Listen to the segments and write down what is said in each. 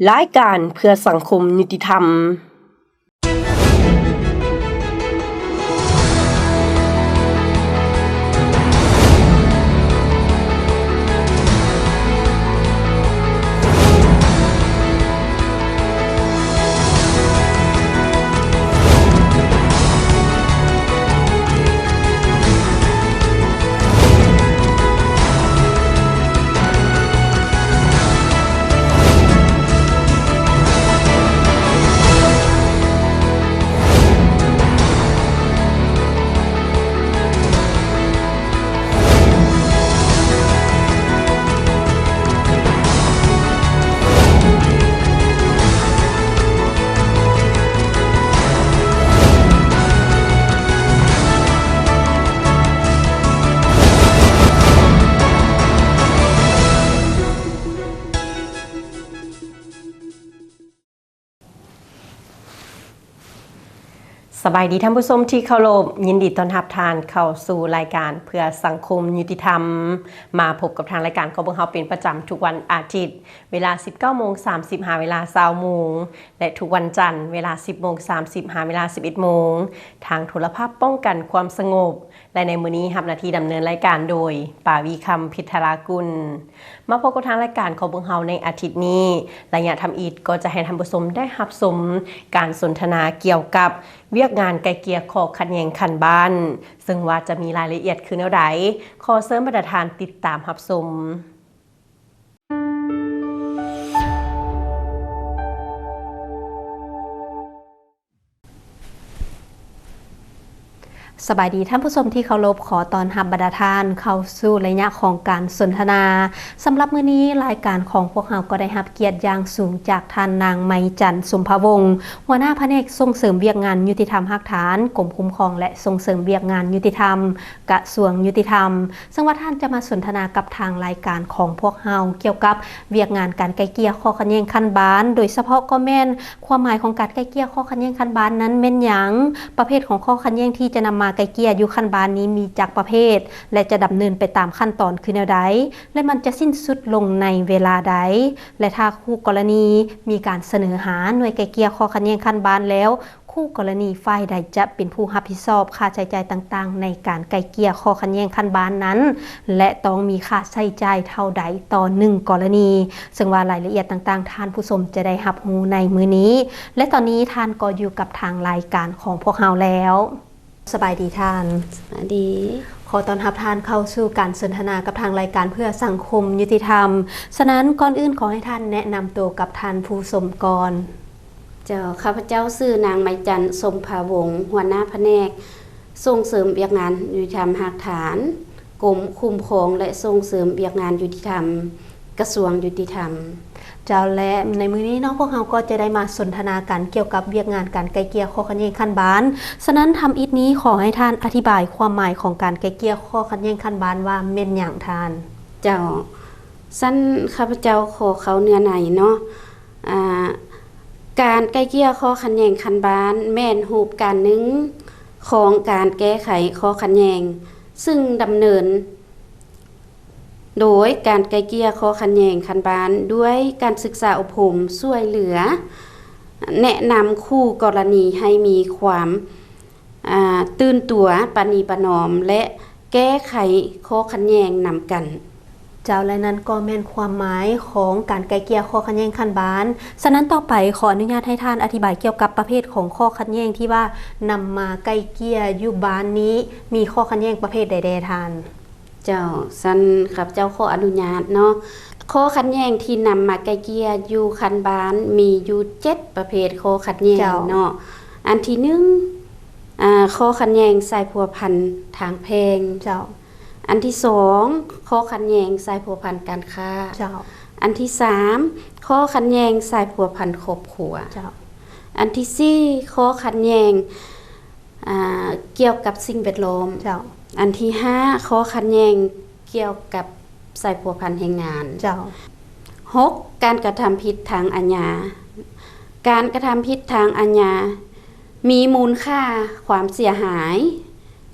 ລາຍການເພື່ອສັງຄົມຍຸຕິທຳ. ສະບາຍດີທ່ານຜູ້ຊົມທີ່ເຄົາລົບ, ຍິນດີຕ້ອນຮັບທ່ານເຂົ້າສູ່ລາຍການເພື່ອສັງຄົມຍຸຕິທຳ. ມາພົບກັບທາງລາຍການຂອງພວກເຮົາເປັນປະຈຳທຸກວັນອາທິດ ເວລາສິບເກົ້າໂມງສາມສິບ ຫາເວລາຊາວໂມງ ແລະ ທຸກວັນຈັນ ເວລາສິບໂມງສາມສິບ ຫາເວລາສິບເອັດໂມງ ທາງໂທລະພາບປ້ອງກັນຄວາມສະຫງົບ ແລະ ໃນມື້ນີ້ຮັບໜ້າທີ່ດຳເນີນລາຍການໂດຍ ປາວີຄຳ ພິດທະລາກຸນ. ມາພົບກັບທາງລາຍການຂອງພວກເຮົາໃນອາທິດນີ້ ໄລຍະທຳອິດກໍຈະໃຫ້ທ່ານຜູ້ຊົມໄດ້ຮັບຊົມການສົນທະນາກ່ຽວກັບວຽກງານໄກ່ເກ່ຍຂໍ້ຂັດແຍ່ງຂັ້ນບ້ານ, ເຊິ່ງວ່າຈະມີລາຍລະອຽດຄືແນວໃດ, ຂໍເຊີນບັນດາທ່ານຕິດຕາມຮັບຊົມ. ສະບາຍດີທ່ານຜູ້ຊົມທີ່ເຄົາລົບ, ຂໍຕ້ອນຮັບບັນດາທ່ານເຂົ້າສູ່ໄລຍະຂອງການສົນທະນາ. ສຳລັບມື້ນີ້ ລາຍການຂອງພວກເຮົາກໍໄດ້ຮັບກຽດຢ່າງສູງຈາກທ່ານນາງ ໄມຈັນ ສົມພະວົງ, ຫົວໜ້າພະແນກສົ່ງເສີມວຽກງານຍຸຕິທຳຮາກຖານ, ກົມຄຸ້ມຄອງ ແລະ ສົ່ງເສີມວຽກງານຍຸຕິທຳ, ກະຊວງຍຸຕິທຳ, ເຊິ່ງວ່າທ່ານຈະມາສົນທະນາກັບທາງລາຍການຂອງພວກເຮົາກ່ຽວກັບວຽກງານການໄກ່ເກ່ຍຂໍ້ຂັດແຍ່ງຂັ້ນບ້ານ, ໂດຍສະເພາະກໍແມ່ນຄວາມໝາຍຂອງການໄກ່ເກ່ຍຂໍ້ຂັດແຍ່ງຂັ້ນບ້ານນັ້ນແມ່ນຫຍັງ, ປະເພດຂອງຂໍ້ຂັດແຍ່ງທີ່ຈະນຳມາໄກ່ເກ່ຍຢູ່ຂັ້ນບ້ານນີ້ມີຈັກປະເພດ ແລະ ຈະດຳເນີນໄປຕາມຂັ້ນຕອນຄືແນວໃດ ແລະ ມັນຈະສິ້ນສຸດລົງໃນເວລາໃດ ແລະ ຖ້າຄູ່ກໍລະນີມີການສະເໜີຫາໜ່ວຍໄກ່ເກ່ຍຂໍ້ຂັດແຍ່ງຂັ້ນບ້ານແລ້ວ, ຄູ່ກໍລະນີຝ່າຍໃດຈະເປັນຜູ້ຮັບຜິດຊອບຄ່າໃຊ້ຈ່າຍຕ່າງໆໃນການໄກ່ເກ່ຍຂໍ້ຂັດແຍ່ງຂັ້ນບ້ານນັ້ນ ແລະ ຕ້ອງມີຄ່າໃຊ້ຈ່າຍເທົ່າໃດຕໍ່ໜຶ່ງກໍລະນີ, ເຊິ່ງວ່າລາຍລະອຽດຕ່າງໆ ທ່ານຜູ້ຊົມຈະໄດ້ຮັບຮູ້ໃນມື້ນີ້ ແລະ ຕອນນີ້ທ່ານກໍຢູ່ກັບທາງລາຍການຂອງພວກເຮົາແລ້ວ. ສະບາຍດີທ່ານ. ສະບາຍດີ. ຂໍຕ້ອນຮັບທ່ານເຂົ້າສູ່ການສົນທະນາກັບທາງລາຍການເພື່ອສັງຄົມຍຸຕິທຳ. ສະນັ້ນ ກ່ອນອື່ນຂໍໃຫ້ທ່ານແນະນຳໂຕກັບທ່ານຜູ້ຊົມກ່ອນ. ເຈົ້າ, ຂ້າພະເຈົ້າຊື່ນາງ ໄມຈັນ ສົມພາວົງ, ຫົວໜ້າພະແນກສົ່ງເສີມວຽກງານຍຸຕິທຳຮາກຖານ, ກົມຄຸ້ມຄອງ ແລະ ສົ່ງເສີມວຽກງານຍຸຕິທຳ, ກະຊວງຍຸຕິທຳ. ເຈົ້າ, ແລະ ໃນມື້ນີ້ເນາະ ພວກເຮົາກໍຈະໄດ້ມາສົນທະນາກັນກ່ຽວກັບວຽກງານການໄກ່ເກ່ຍຂໍ້ຂັດແຍ່ງຂັ້ນບ້ານ. ສະນັ້ນ ທຳອິດນີ້ຂໍໃຫ້ທ່ານອະທິບາຍຄວາມໝາຍຂອງການໄກ່ເກ່ຍຂໍ້ຂັດແຍ່ງຂັ້ນບ້ານວ່າແມ່ນຫຍັງທ່ານ? ເຈົ້າ, ຊັ້ນຂ້າພະເຈົ້າຂໍເຂົ້າເນື້ອໃນເນາະ. ອາ, ການໄກ່ເກ່ຍຂໍ້ຂັດແຍ່ງຂັ້ນບ້ານແມ່ນຮູບການໜຶ່ງຂອງການແກ້ໄຂຂໍ້ຂັດແຍ່ງ ຊຶ່ງດຳເນີນໂດຍການໄກ່ເກ່ຍຂໍ້ຂັດແຍ່ງຂັ້ນບ້ານດ້ວຍການສຶກສາອົບຮົມ, ຊ່ວຍເຫຼືອ, ແນະນຳຄູ່ກໍລະນີໃຫ້ມີຄວາມ, ອາ, ຕື່ນຕົວ, ປະນີປະນອມ ແລະ ແກ້ໄຂຂໍ້ຂັດແຍ່ງນຳກັນ. ເຈົ້າ, ແລະ ນັ້ນກໍແມ່ນຄວາມໝາຍຂອງການໄກ່ເກ່ຍຂໍ້ຂັດແຍ່ງຂັ້ນບ້ານ. ສະນັ້ນ ຕໍ່ໄປຂໍອະນຸຍາດໃຫ້ທ່ານອະທິບາຍກ່ຽວກັບປະເພດຂອງຂໍ້ຂັດແຍ່ງທີ່ວ່ານຳມາໄກ່ເກ່ຍຢູ່ບ້ານນີ້ ມີຂໍ້ຂັດແຍ່ງປະເພດໃດແດ່ທ່ານ? ເຈົ້າ, ຊັ້ນຂ້າພະເຈົ້າຂໍອະນຸຍາດເນາະ. ຂໍ້ຂັດແຍ່ງທີ່ນຳມາໄກ່ເກ່ຍຢູ່ຂັ້ນບ້ານມີຢູ່ເຈັດປະເພດຂໍ້ຂັດແຍ່ງເນາະ. ເຈົ້າ. ອັນທີໜຶ່ງ, ອາ, ຂໍ້ຂັດແຍ່ງສາຍພົວພັນທາງແພ່ງ. ເຈົ້າ. ອັນທີສອງ, ຂໍ້ຂັດແຍ່ງສາຍພົວພັນການຄ້າ. ເຈົ້າ. ອັນທີສາມ, ຂໍ້ຂັດແຍ່ງສາຍພົວພັນຄອບຄົວ. ເຈົ້າ. ອັນທີສີ່, ຂໍ້ຂັດແຍ່ງ, ອາ, ກ່ຽວກັບສິ່ງແວດລ້ອມ. ເຈົ້າ. ອັນທີຫ້າ, ຂໍ້ຂັດແຍ່ງກ່ຽວກັບສາຍພົວພັນແຮງງານ. ເຈົ້າ. ຫົກ, ການກະທຳຜິດທາງອາຍາ. ການກະທຳຜິດທາງອາຍາ ມີມູນຄ່າຄວາມເສຍຫາຍ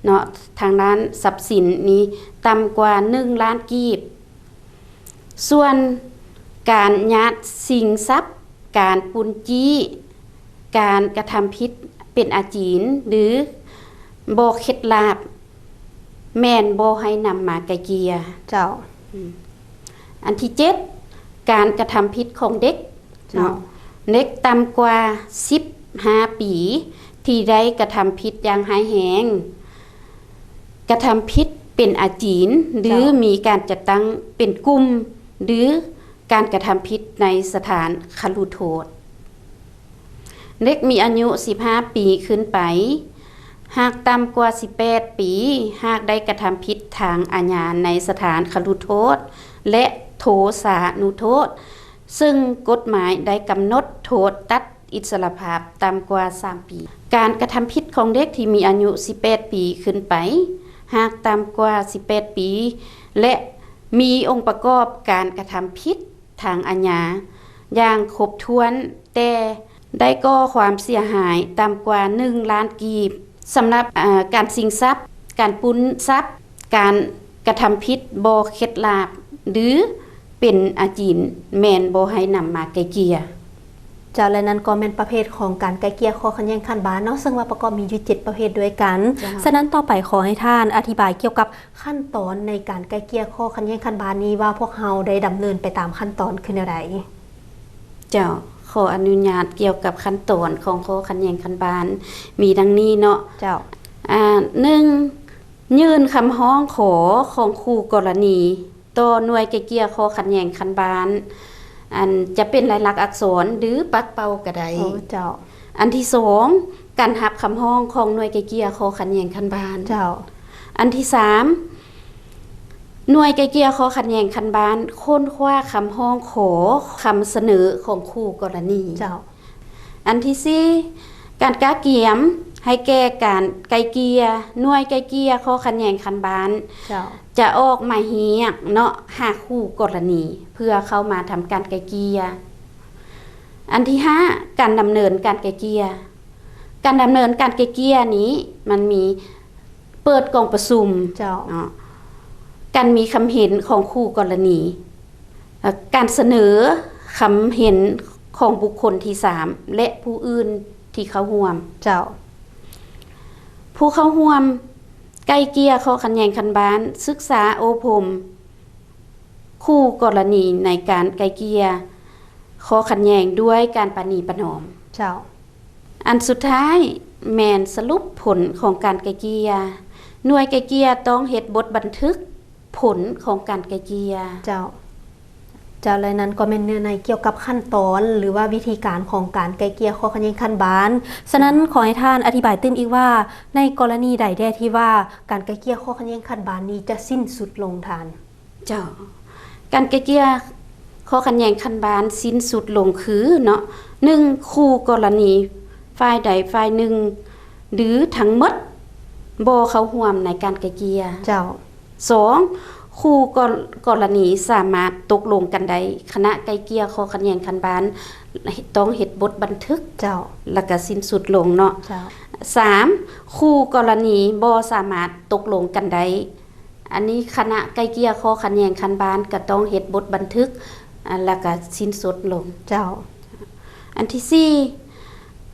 ເນາະ ທາງດ້ານຊັບສິນນີ້ຕ່ຳກວ່າໜຶ່ງລ້ານກີບ. ສ່ວນການຍາດຊິງຊັບ ການປຸ້ນຈີ້, ການກະທຳຜິດເປັນອາຈີນ ຫຼື ບໍ່ເຄັດລາບ ແມ່ນບໍ່ໃຫ້ນຳມາໄກ່ເກ່ຍ. ເຈົ້າ. ອືມ ອັນທີເຈັດ ການກະທຳຜິດຂອງເດັກ ເຈົ້າ ເນາະ, ເດັກຕ່ຳກວ່າສິບຫ້າປີ ທີ່ໄດ້ກະທຳຜິດຢ່າງຮ້າຍແຮງ, ກະທຳຜິດເປັນອາຈີນ ຫຼື ເຈົ້າ ມີການຈັດຕັ້ງເປັນກຸ່ມ ຫຼື ການກະທຳຜິດໃນສະຖານຄະລຸໂທດ. ເດັກມີອາຍຸສິບຫ້າປີຂຶ້ນໄປ, ຫາກຕ່ຳກວ່າສິບແປດປີ, ຫາກໄດ້ກະທຳຜິດທາງອາຍາໃນສະຖານຄະລຸໂທດ ແລະ ໂທສານຸໂທດ, ເຊິ່ງກົດໝາຍໄດ້ກຳນົດໂທດຕັດອິດສະຫຼະພາບຕ່ຳກວ່າສາມປີ. ການກະທຳຜິດຂອງເດັກທີ່ມີອາຍຸສິບແປດປີຂຶ້ນໄປ, ຫາກຕ່ຳກວ່າສິບແປດປີ ແລະ ມີອົງປະກອບການກະທຳຜິດ ທາງອາຍາຢ່າງຄົບຖ້ວນ ແຕ່ໄດ້ກໍ່ຄວາມເສຍຫາຍຕ່ຳກວ່າໜຶ່ງລ້ານກີບ. ສຳລັບ ເອີ ການຊິງຊັບ, ການປຸ້ນຊັບ, ການກະທຳຜິດບໍ່ເຄັດລາບ ຫຼື ເປັນອາຈີນ ແມ່ນບໍ່ໃຫ້ນຳມາໄກ່ເກ່ຍ. ເຈົ້າ ແລະ ນັ້ນກໍແມ່ນປະເພດຂອງການໄກ່ເກ່ຍຂໍ້ຂັດແຍ່ງຂັ້ນບານເນາະ, ເຊິ່ງວ່າປະກອບມີຢູ່ເຈັດປະເພດດ້ວຍກັນ. ເຈົ້າ. ສະນັ້ນຕໍ່ໄປຂໍໃຫ້ທ່ານອະທິບາຍກ່ຽວກັບ ຂັ້ນຕອນໃນການໄກ່ເກ່ຍຂໍ້ຂັດແຍ່ງຂັ້ນບານນີ້ ວ່າພວກເຮົາໄດ້ດຳເນີນໄປຕາມຂັ້ນຕອນຄືແນວໃດ? ເຈົ້າ, ຂໍອະນຸຍາດກ່ຽວກັບຂັ້ນຕອນຂອງຂໍ້ຂັດແຍ່ງຂັ້ນບານ ມີດັ່ງນີ້ເນາະ. ເຈົ້າ. ອາ ໜຶ່ງ ຍື່ນຄຳຮ້ອງຂໍຂອງຄູ່ກໍລະນີຕໍ່ໜ່ວຍໄກ່ເກ່ຍຂໍ້ຂັດແຍ່ງຂັ້ນບານ, ອັນ ຈະເປັນລາຍລັກອັກສອນ ຫຼື ປາກເປົ່າກໍໄດ້. ໂອ້ ເຈົ້າ. ອັນທີສອງ ການຮັບຄຳຮ້ອງຂອງໜ່ວຍໄກ່ເກ່ຍຂໍ້ຂັດແຍ່ງຂັ້ນບານ. ເຈົ້າ. ອັນທີສາມ ໜ່ວຍໄກ່ເກ່ຍຂໍ້ຂັດແຍ່ງຂັ້ນບານຄົ້ນຄວ້າຄຳຮ້ອງຂໍ, ຄຳສະເໜີຂອງຄູ່ກໍລະນີ. ເຈົ້າ. ອັນທີສີ່ ການກະກຽມໃຫ້ແກ່ການໄກ່ເກ່ຍ, ໜ່ວຍໄກ່ເກ່ຍຂໍ້ຂັດແຍ່ງຂັ້ນບານ ເຈົ້າ ຈະອອກໝາຍຮຽກເນາະ ຫາຄູ່ກໍລະນີ ເພື່ອເຂົ້າມາທຳການໄກ່ເກ່ຍ. ອັນທີຫ້າ ການດຳເນີນການໄກ່ເກ່ຍ. ການດຳເນີນການໄກ່ເກ່ຍນີ້ ມັນມີເປີດກອງປະຊຸມ ເຈົ້າ ເນາະ, ການມີຄຳເຫັນຂອງຄູ່ກໍລະນີ, ເອີ ການສະເໜີຄຳເຫັນຂອງບຸກຄົນທີສາມ ແລະ ຜູ້ອື່ນທີ່ເຂົ້າຮ່ວມ. ເຈົ້າ. ຜູ້ເຂົ້າຮ່ວມໄກ່ເກ່ຍຂໍ້ຂັດແຍ່ງຂັ້ນບານ ສຶກສາໂອ້ພົມ ຄູ່ກໍລະນີໃນການໄກ່ເກ່ຍຂໍ້ຂັດແຍ່ງດ້ວຍການປະນີປະນອມ. ເຈົ້າ. ອັນສຸດທ້າຍແມ່ນສະຫຼຸບຜົນຂອງການໄກ່ເກ່ຍ. ໜ່ວຍໄກ່ເກ່ຍຕ້ອງເຮັດບົດບັນທຶກຜົນຂອງການໄກ່ເກ່ຍ. ເຈົ້າ. ເຈົ້າ, ແລະ ນັ້ນກໍແມ່ນເນື້ອໃນກ່ຽວກັບຂັ້ນຕອນ ຫຼືວ່າວິທີການຂອງການໄກ່ເກ່ຍຂໍ້ຂັດແຍ່ງຂັ້ນບານ. ສະນັ້ນ ເຈົ້າ ຂໍໃຫ້ທ່ານອະທິບາຍຕື່ມອີກວ່າ ໃນກໍລະນີໃດແດ່ທີ່ວ່າການໄກ່ເກ່ຍຂໍ້ຂັດແຍ່ງຂັ້ນບານນີ້ຈະສິ້ນສຸດລົງທ່ານ? ເຈົ້າ, ການໄກ່ເກ່ຍຂໍ້ຂັດແຍ່ງຂັ້ນບານສິ້ນສຸດລົງຄືເນາະ, ໜຶ່ງ ຄູ່ກໍລະນີຝ່າຍໃດຝ່າຍໜຶ່ງ ຫຼື ທັງໝົດ ບໍ່ເຂົ້າຮ່ວມໃນການໄກ່ເກ່ຍ. ເຈົ້າ. ສອງ ຄູ່ກໍລະນີສາມາດຕົກລົງກັນໄດ້, ຄະນະໄກ່ເກ່ຍຂໍ້ຂັດແຍ່ງຂັ້ນບານຕ້ອງເຮັດບົດບັນທຶກ. ເຈົ້າ. ແລ້ວກະສິ້ນສຸດລົງເນາະ. ເຈົ້າ. ສາມ ຄູ່ກໍລະນີບໍ່ສາມາດຕົກລົງກັນໄດ້, ອັນນີ້ຄະນະໄກ່ເກ່ຍຂໍ້ຂັດແຍ່ງຂັ້ນບານກໍຕ້ອງເຮັດບົດບັນທຶກ ອາ ແລ້ວກໍສິ້ນສຸດລົງ. ເຈົ້າ. ອັນທີສີ່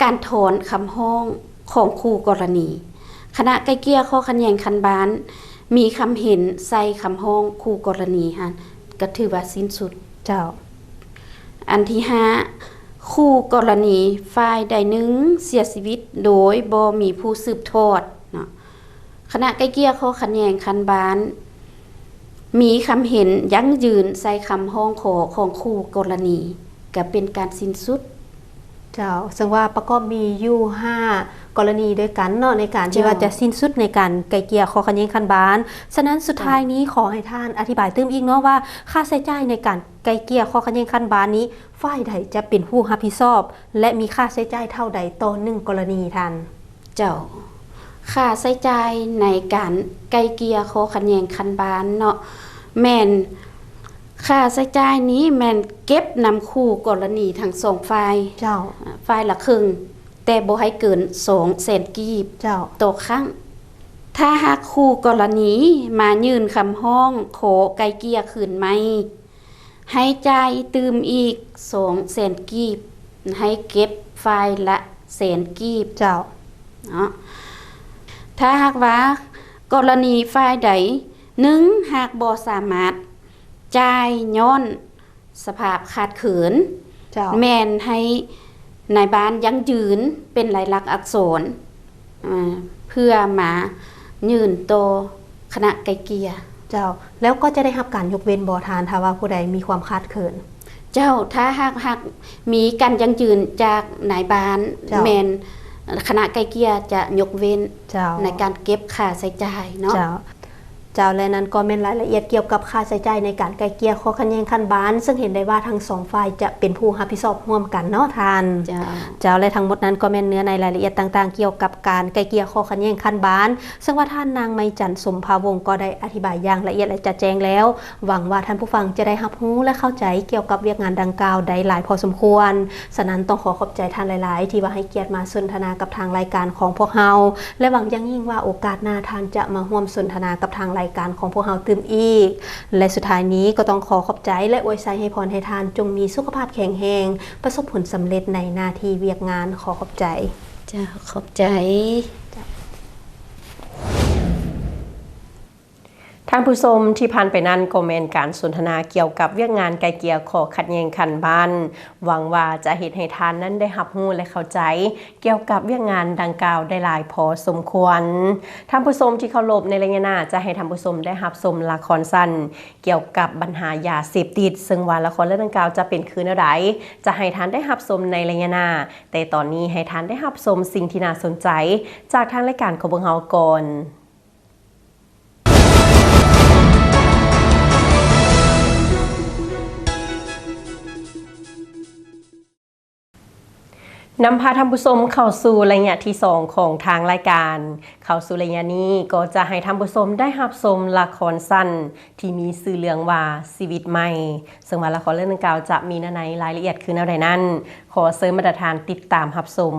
ການຖອນຄຳຮ້ອງຂອງຄູ່ກໍລະນີ, ຄະນະໄກ່ເກ່ຍຂໍ້ຂັດແຍ່ງຂັ້ນບານມີຄຳເຫັນໃສ່ຄຳຮ້ອງຄູ່ກໍລະນີຫັ້ນ ກໍຖືວ່າສິ້ນສຸດ. ເຈົ້າ. ອັນທີຫ້າ ຄູ່ກໍລະນີຝ່າຍໃດໜຶ່ງເສຍຊີວິດໂດຍບໍ່ມີຜູ້ສືບທອດເນາະ, ຄະນະໄກ່ເກ່ຍຂໍ້ຂັດແຍ່ງຂັ້ນບານມີຄຳເຫັນຢັ້ງຢືນໃສ່ຄຳຮ້ອງຂໍຂອງຄູ່ກໍລະນີ ກະເປັນການສິ້ນສຸດ. ເຈົ້າ, ເຊິ່ງວ່າປະກອບມີຢູ່ຫ້າກໍລະນີດ້ວຍກັນເນາະ ໃນການທີ່ວ່າ ເຈົ້າ ຈະສິ້ນສຸດໃນການໄກ່ເກ່ຍຂໍ້ຂັດແຍ່ງຂັ້ນບານ. ສະນັ້ນ ສຸດທ້າຍນີ້ ເຈົ້າ ຂໍໃຫ້ທ່ານອະທິບາຍຕື່ມອີກເນາະວ່າ ຄ່າໃຊ້ຈ່າຍໃນການໄກ່ເກ່ຍຂໍ້ຂັດແຍ່ງຂັ້ນບານນີ້ ຝ່າຍໃດຈະເປັນຜູ້ຮັບຜິດຊອບ ແລະ ມີຄ່າໃຊ້ຈ່າຍເທົ່າໃດຕໍ່ໜຶ່ງກໍລະນີທ່ານ? ເຈົ້າ, ຄ່າໃຊ້ຈ່າຍໃນການໄກ່ເກ່ຍຂໍ້ຂັດແຍ່ງຂັ້ນບານເນາະ ແມ່ນ ຄ່າໃຊ້ຈ່າຍນີ້ແມ່ນເກັບນຳຄູ່ກໍລະນີທັງສອງຝ່າຍ. ເຈົ້າ. ຝ່າຍລະເຄິ່ງ, ແຕ່ບໍ່ໃຫ້ເກີນສອງແສນກີບ. ເຈົ້າ. ຕໍ່ຄັ້ງ. ຖ້າຫາກຄູ່ກໍລະນີມາຍື່ນຄຳຮ້ອງຂໍໄກ່ເກ່ຍຄືນໃໝ່, ໃຫ້ຈ່າຍຕື່ມອີກສອງແສນກີບ. ໃຫ້ເກັບຝ່າຍລະແສນກີບ. ເຈົ້າ. ເນາະ ຖ້າຫາກວ່າກໍລະນີຝ່າຍໃດໜຶ່ງຫາກບໍ່ສາມາດຈ່າຍຍ້ອນສະພາບຂາດເຂີນ, ເຈົ້າ. ແມ່ນໃຫ້ນາຍບ້ານຢັ້ງຢືນເປັນລາຍລັກອັກສອນ ເອີ ເພື່ອມາຍື່ນຕໍ່ຄະນະໄກ່ເກ່ຍ. ເຈົ້າ. ແລ້ວກໍຈະໄດ້ຮັບການຍົກເວັ້ນບໍ່ທ່ານ ຖ້າວ່າຜູ້ໃດມີຄວາມຂາດເຂີນ? ເຈົ້າ. ຖ້າຫາກ ຫາກມີການຢັ້ງຢືນຈາກນາຍບ້ານ, ເຈົ້າ. ແມ່ນຄະນະໄກ່ເກ່ຍຈະຍົກເວັ້ນ, ເຈົ້າ. ໃນການເກັບຄ່າໃຊ້ຈ່າຍເນາະ. ເຈົ້າ. ເຈົ້າ ແລະ ນັ້ນກໍແມ່ນລາຍລະອຽດກ່ຽວກັບຄ່າໃຊ້ຈ່າຍໃນການໄກ່ເກ່ຍຂໍ້ຂັດແຍ່ງຂັ້ນບ້ານ, ເຊິ່ງເຫັນໄດ້ວ່າທັງສອງຝ່າຍຈະເປັນຜູ້ຮັບຜິດຊອບຮ່ວມກັນເນາະທ່ານ. ເຈົ້າ. ເຈົ້າ ແລະ ທັງໝົດນັ້ນກໍແມ່ນເນື້ອໃນລາຍລະອຽດຕ່າງໆກ່ຽວກັບການໄກ່ເກ່ຍຂໍ້ຂັດແຍ່ງຂັ້ນບ້ານ, ເຊິ່ງວ່າທ່ານນາງໄມຈັນ ສົມພາວົງ ກໍໄດ້ອະທິບາຍຢ່າງລະອຽດ ແລະ ຈະແຈ້ງແລ້ວ. ຫວັງວ່າທ່ານຜູ້ຟັງຈະໄດ້ຮັບຮູ້ ແລະ ເຂົ້າໃຈກ່ຽວກັບວຽກງານດັ່ງກ່າວໄດ້ຫຼາຍພໍສົມຄວນ. ສະນັ້ນຕ້ອງຂໍຂອບໃຈທ່ານຫຼາຍໆ ທີ່ວ່າໃຫ້ກຽດມາສົນທະນາກັບທາງລາຍການຂອງພວກເຮົາ ແລະ ຫວັງຢ່າງຍິ່ງວ່າໂອກາດໜ້າທ່ານຈະມາຮ່ວມສົນທະນາກັບທາງລາຍການຂອງພວກເຮົາຕື່ມອີກ. ແລະ ສຸດທ້າຍນີ້ກໍຕ້ອງຂໍຂອບໃຈ ແລະ ອວຍໄຊໃຫ້ພອນໃຫ້ທ່ານຈົ່ງມີສຸຂະພາບແຂງແຮງ, ປະສົບຜົນສຳເລັດໃນໜ້າທີ່ວຽກງານ. ຂໍຂອບໃຈ. ເຈົ້າ. ຂອບໃຈ. ເຈົ້າ. ທ່ານຜູ້ຊົມທີ່ຜ່ານໄປນັ້ນກໍແມ່ນການສົນທະນາກ່ຽວກັບວຽກງານໄກ່ເກ່ຍຂໍ້ຂັດແຍ່ງຂັ້ນບ້ານ. ຫວັງວ່າຈະເຮັດໃຫ້ທ່ານນັ້ນໄດ້ຮັບຮູ້ ແລະ ເຂົ້າໃຈກ່ຽວກັບວຽກງານດັ່ງກ່າວໄດ້ຫຼາຍພໍສົມຄວນ. ທ່ານຜູ້ຊົມທີ່ເຄົາລົບ, ໃນໄລຍະໜ້າຈະໃຫ້ທ່ານຜູ້ຊົມໄດ້ຮັບຊົມລະຄອນສັ້ນກ່ຽວກັບບັນຫາຢາເສບຕິດ, ເຊິ່ງວ່າລະຄອນເລື່ອງດັ່ງກ່າວຈະເປັນຄືແນວໃດ, ຈະໃຫ້ທ່ານໄດ້ຮັບຊົມໃນໄລຍະໜ້າ. ແຕ່ຕອນນີ້ໃຫ້ທ່ານໄດ້ຮັບຊົມສິ່ງທີ່ໜ້າສົນໃຈຈາກທາງລາຍການຂອງພວກເຮົາກ່ອນ. ນຳພາທ່ານຜູ້ຊົມເຂົ້າສູ່ໄລຍະທີສອງຂອງທາງລາຍການ. ເຂົ້າສູ່ໄລຍະນີ້ກໍຈະໃຫ້ທ່ານຜູ້ຊົມໄດ້ຮັບຊົມລະຄອນສັ້ນທີ່ມີຊື່ເລື່ອງວ່າ ຊີວິດໃໝ່, ເຊິ່ງວ່າລະຄອນເລື່ອງດັ່ງກ່າວຈະມີເນື້ອໃນລາຍລະອຽດຄືແນວໃດນັ້ນ, ຂໍເຊີນບັນດາທ່ານຕິດຕາມຮັບຊົມ.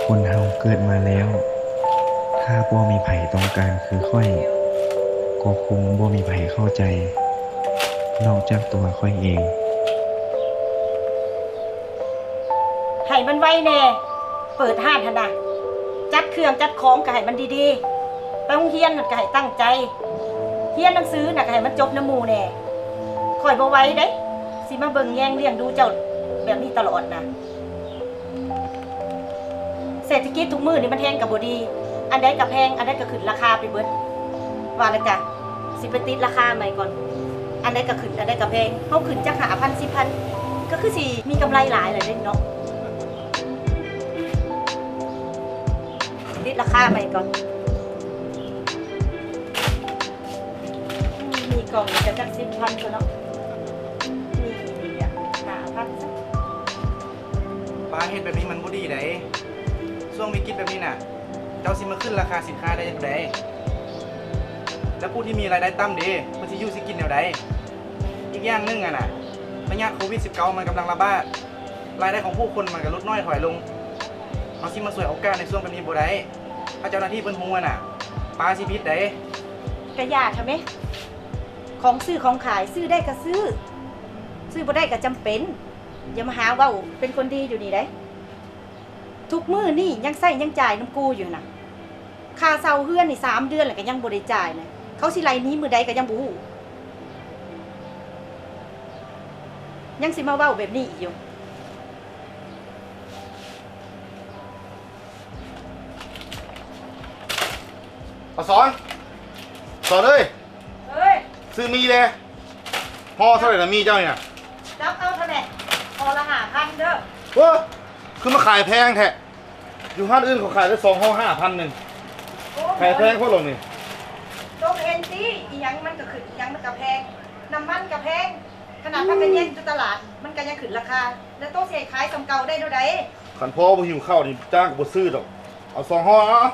ຄົນເຮົາເກີດມາແລ້ວ, ຖ້າບໍ່ມີໃຜຕ້ອງການຄືຂ້ອຍ, ກໍຄົງບໍ່ມີໃຜເຂົ້າໃຈ ນອກຈາກຕົວຂ້ອຍເອງ. ໃຫ້ມັນໄວແດ່, ເປີດຮ້ານຫັ້ນນະ, ຈັດເຄື່ອງຈັດຂອງກໍໃຫ້ມັນດີໆ, ໄປໂຮງຮຽນຫັ້ນກໍໃຫ້ຕັ້ງໃຈ, ຮຽນໜັງສືນະກໍໃຫ້ມັນຈົບນຳໝູ່ແດ່. ຂ້ອຍບໍ່ໄຫວເດ້, ຊິມາເບິ່ງແຍງລ້ຽງດູເຈົ້າແບບນີ້ຕະຫຼອດນະ. ເສດຖະກິດທຸກມື້ນີ້ມັນແຮງກໍບໍ່ດີ, ອັນໃດກໍແພງ, ອັນໃດກໍຂຶ້ນລາຄາໄປເບິດ. ວ່າແລ້ວກະຊິໄປຕິດລາຄາໃໝ່ກ່ອນ, ອັນໃດກໍຂຶ້ນ ອັນໃດກໍແພງ, ເຮົາຂຶ້ນຈັກຫ້າພັນ ສິບພັນ ກໍຄືຊິມີກຳໄລຫຼາຍແລ້ວເດ້ເນາະ. ຕິດລາຄາໃໝ່ກ່ອນ. ມີກ່ອງນີ້ກໍຈັກສິບພັນຕົວະເນາະ, ມີອີກນີ້ກໍຫ້າພັນຊະ. ປ້າເຮັດແບບນີ້ມັນບໍ່ດີໃດ໋. ຊ່ວງວິກິດແບບນີ້ນະ ເຈົ້າຊິມາຂຶ້ນລາຄາສິນຄ້າໄດ້ຈັ່ງໃດ? ແລ້ວຜູ້ທີ່ມີລາຍໄດ້ຕ່ຳເດ ເພິ່ນຊິຢູ່ຊິກິນແນວໃດ? ອີກຢ່າງໜຶ່ງຫັ້ນນະ ພະຍາດໂຄວິດສິບເກົ້າມັນກຳລັງລະບາດ, ລາຍໄດ້ຂອງຜູ້ຄົນມັນກໍຫຼຸດນ້ອຍຖອຍລົງ. ເຮົາຊິມາສວຍໂອກາດໃນຊ່ວງແບບນີ້ບໍ່ໄດ້. ຖ້າເຈົ້າໜ້າທີ່ເພິ່ນຮູ້ຫັ້ນນະ ປ້າຊິຜິດໃດ໋. ກະຢ່າເຖາະແມະ, ຂອງຊື້ຂອງຂາຍ ຊື້ໄດ້ກະຊື້, ຊື້ບໍ່ໄດ້ກະຈຳເປັນ. ຢ່າມາຫາເວົ້າເປັນຄົນດີຢູ່ນີ້ໃດ໋. ທຸກມື້ນີ້ຍັງໃຊ້ຍັງຈ່າຍນຳກູຢູ່ນະ. ຄ່າເຊົ່າເຮືອນນີ້ສາມເດືອນແລ້ວກໍຍັງບໍ່ໄດ້ຈ່າຍນະ, ເຂົາຊິໄລ່ໜີມື້ໃດກໍຍັງບໍ່ຮູ້, ຍັງຊິມາເວົ້າແບບນີ້ອີກຢູ່. ປາສອນ, ສອນເອີຍ, ເອີຍ, ຊື້ໝີ່ແດ່. ຫໍ່ເທົ່າໃດນະໝີ່ເຈົ້ານີ້ນະ? ຈັບເອົາເທົ່າໃດ? ຫໍ່ລະຫ້າພັນເດີ. ໂອ້ ຄືມາຂາຍແພງແທ້? ຢູ່ຮ້ານອື່ນເຂົາຂາຍໄດ້ສອງຮ້ອຍຫ້າພັນໜຶ່ງ ຂາຍແພງໂພດໂລດນີ້. ໂຕກໍເຫັນຕິ ອີ່ຫຍັງມັນກໍຂຶ້ນ ອີ່ຫຍັງມັນກໍແພງ ນ້ຳມັນກໍແພງ ຂະໜາດຜັກກະແຍງຢູ່ຕະຫຼາດ ມັນກໍຍັງຂຶ້ນລາຄາ ແລ້ວໂຕຊິໃຫ້ຂາຍສ່ຳເກົ່າໄດ້ແນວໃດ? ຄັນພໍ່ບໍ່ຫິວເຂົ້ານີ້ ຈ້າງກໍບໍ່ຊື້ດອກ. ເອົາສອງຮ້ອຍ ເອົາ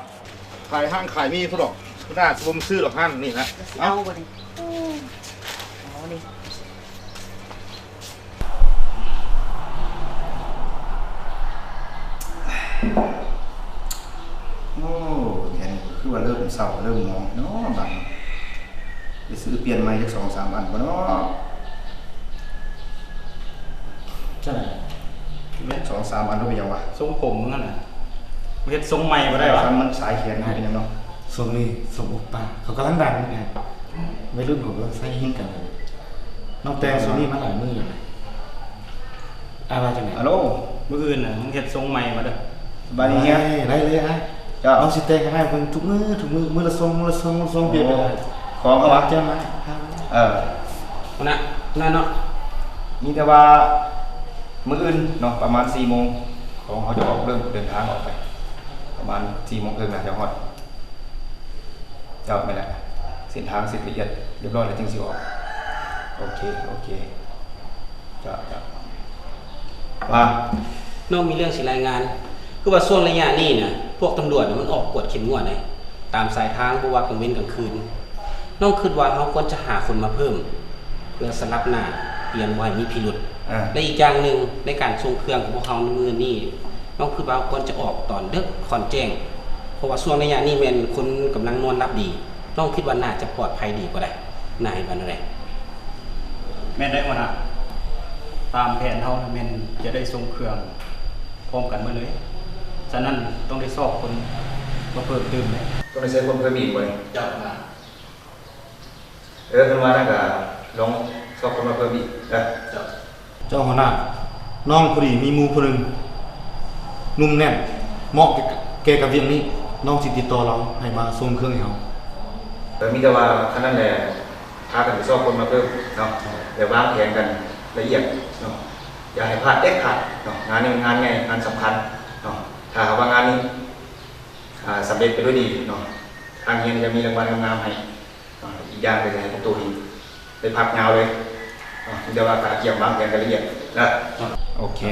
ຂາຍຮ້ານຂາຍມີພຸ້ນດອກ ຜູ້ໜ້າຊິບໍ່ມາຊື້ດອກຮ້ານນີ້ນະ. ເອົາ ເອົາບໍ່ນີ້ ເອົານີ້. ໂອ້ ແດດນີ້ຄືວ່າເລີ່ມເຊົ້າ ເລີ່ມໝອງເນາະ ບາດນີ້ ໄປຊື້ປ່ຽນໃໝ່ຈັກສອງສາມອັນບໍ່ເນາະ? ຈັ່ງໃດ? ສອງສາມອັນ ເປັນຫຍັງວະ? ຊົງຜົມມຶງຫັ້ນນະ ເຮັດຊົງໃໝ່ບໍ່ໄດ້ວະ? ຄັນມັນສາຍແຂນເປັນຫຍັງເນາະ? ຊ່ວງນີ້ຊົງໂອປ້າ ເຂົາກຳລັງດັງ ໄວລຸ້ນເຂົາກຳລັງໃຊ້ຮິງກັນ. ນ້ອງແຕ່ງຊຸດນີ້ມາຫຼາຍມື້ແລ້ວນະ. ອ້າຍວ່າຈັ່ງໃດ? ຮັລໂຫຼ ມື້ອື່ນນະ ມຶງເຮັດຊົງໃໝ່ມາເດີ. ສະບາຍດີເຮຍ. ໄດ້ເລີຍອ້າຍ. ເຈົ້າ ເອົາ ຊິແຕ່ງໃຫ້ອ້າຍເບິ່ງທຸກມື້ ທຸກມື້ ມື້ລະຊົງ ມື້ລະຊົງ ມື້ລະຊົງ ປ່ຽນໄປເລີຍ. ຂອງເຂົາວະ? ແຈ່ມມາ. ເອີ ຫັ້ນນະ ນັ້ນເນາະ. ມີແຕ່ວ່າມື້ອື່ນເນາະ ປະມານສີ່ໂມງ ຂອງເຮົາຈະອອກ ເລີ່ມເດີນທາງອອກໄປ ປະມານສີ່ໂມງເຄິ່ງນະ ຈະຮອດ. ເຈົ້າ ແມ່ນແຫຼະ ເສັ້ນທາງເຊັດລະອຽດຮຽບຮ້ອຍແລ້ວຈຶ່ງຊິອອກ. ໂອເຄ ໂອເຄ ເຈົ້າ ເຈົ້າ ວ່າ ນ້ອງມີເລື່ອງຊິລາຍງານ ຄືວ່າຊ່ວງໄລຍະນີ້ນະ ພວກຕຳຫຼວດນະ ມັນອອກກວດເຂັ້ມງວດໃດ໋ ຕາມສາຍທາງ ບໍ່ວ່າກາງເວັນກາງຄືນ. ນ້ອງຄິດວ່າເຮົາຄວນຈະຫາຄົນມາເພີ່ມ ເພື່ອສະຫຼັບໜ້າ ປ່ຽນບໍ່ໃຫ້ມີພິລຸດ ອ່າ ແລະ ອີກຢ່າງໜຶ່ງ ໃນການສົ່ງເຄື່ອງຂອງພວກເຮົາໃນມື້ນີ້ ນ້ອງຄິດວ່າເຮົາຄວນຈະອອກຕອນເດິກ ຄ່ອນແຈ້ງ ເພາະວ່າຊ່ວງໄລຍະນີ້ແມ່ນຄົນກຳລັງນອນຫຼັບດີ. ນ້ອງຄິດວ່າໜ້າຈະປອດໄພດີກວ່າໃດ໋ ນາຍເຫັນວ່າແນວໃດ? ແມ່ນໄດ໋ຫົວໜ້າ, ຕາມແຜນເຮົາແມ່ນຈະໄດ້ສົ່ງເຄື່ອງພ້ອມກັນໝົດເລີຍ, ສະນັ້ນຕ້ອງໄດ້ຊອກຄົນມາເພີ່ມຕື່ມເດ້. ຕ້ອງໄດ້ໃຊ້ຄົນເພີ່ມອີກບໍ່ນີ້? ເຈົ້ານາ. ເອີ ຄັນວ່ານັ້ນກະລອງຊອກຄົນມາເພີ່ມອີກເດີ. ເຈົ້າ. ເຈົ້າຫົວໜ້າ, ນ້ອງພໍດີມີໝູ່ຜູ້ໜຶ່ງ ໜຸ່ມແໜ້ນ ເໝາະແກ່ກັບວຽກນີ້, ນ້ອງຊິຕິດຕໍ່ລາວໃຫ້ມາສົ່ງເຄື່ອງໃຫ້ເຮົາ. ເອີ ມີແຕ່ວ່າຄັນນັ້ນແຫຼະ ພາກັນໄປຊອກຄົນມາເພີ່ມເນາະ ແລະ ວາງແຜນກັນລະອຽດເນາະ, ຢ່າໃຫ້ພາດເດັດຂາດເນາະ. ງານນີ້ມັນງານໃຫຍ່ ງານສຳຄັນເນາະ, ຖ້າຫາກວ່າງານນີ້ ອາ ສຳເລັດໄປດ້ວຍດີເນາະ ທາງໂຮງຮຽນຈະມີລາງວັນງາມໆໃຫ້. ອາ ອີກຢ່າງກໍຢາກໃຫ້ພວກໂຕນີ້ໄດ້ພັກຍາວເລີຍເນາະ, ມີແຕ່ວ່າກະກຽມວາງແຜນກັນລະອຽດເດີ. ໂອເຄ.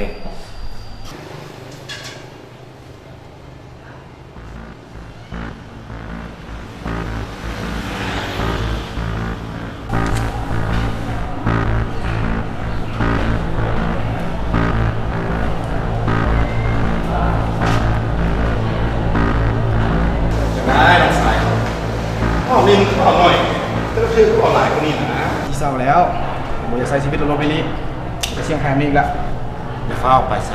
ຈັ່ງໃດນ້ອງຊາຍ? ເວົ້າຫຼິ້ນຄືເວົ້າໜ້ອຍ, ແຕ່ລະເທື່ອຄືເວົ້າຫຼາຍກວ່ານີ້ນະ. ຊິເຊົາແລ້ວ, ບໍ່ຢາກໃຊ້ຊີວິດໂລດໆນີ້ໆ, ໄປຊຽງໄຮ້ມາອີກລະ. ຢ່າຟ້າວໄປໃສ,